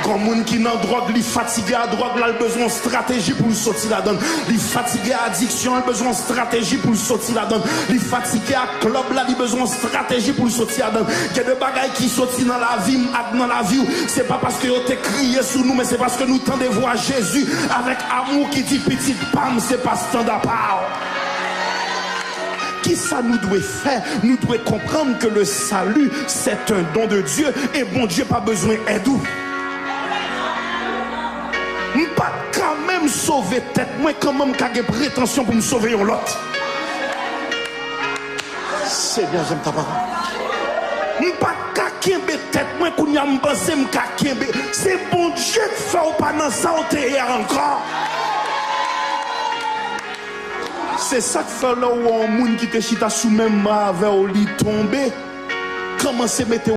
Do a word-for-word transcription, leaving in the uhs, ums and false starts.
Yon moun ki nan dwòg, li fatige a dwòg la, li bezwen yon strateji pou l soti ladan l. Li fatige a adiksyon an, li bezwen yon strateji pou l soti ladan l. Li fatige a klèb la, li bezwen yon strateji pou l soti ladan l. Gen de bagay ki soti nan lavi m ak nan lavi w, se pa paske yo te kriye sou nou, men se paske nou tande vwa Jezi avèk amou ki di, "Pitit pa m, se pa standa pa w." Kisa nou dwe fè? Nou dwe konprann ke le salut, c'est un don de Dieu, e Bondye pa bezwen èd ou. M pa t ka menm sove tèt mwen, kòman m ka gen pretansyon pou m sove yon lòt? Senyè, j'aime ta parole. M pa t ka kenbe tèt mwen, kounye a m panse m ka kenbe. Se Bondye k fè w pa nan sa w te ye a ankò. Se sa k fè lè w wè yon moun ki te chita sou menm ban avè w, li tonbe, kòmanse mete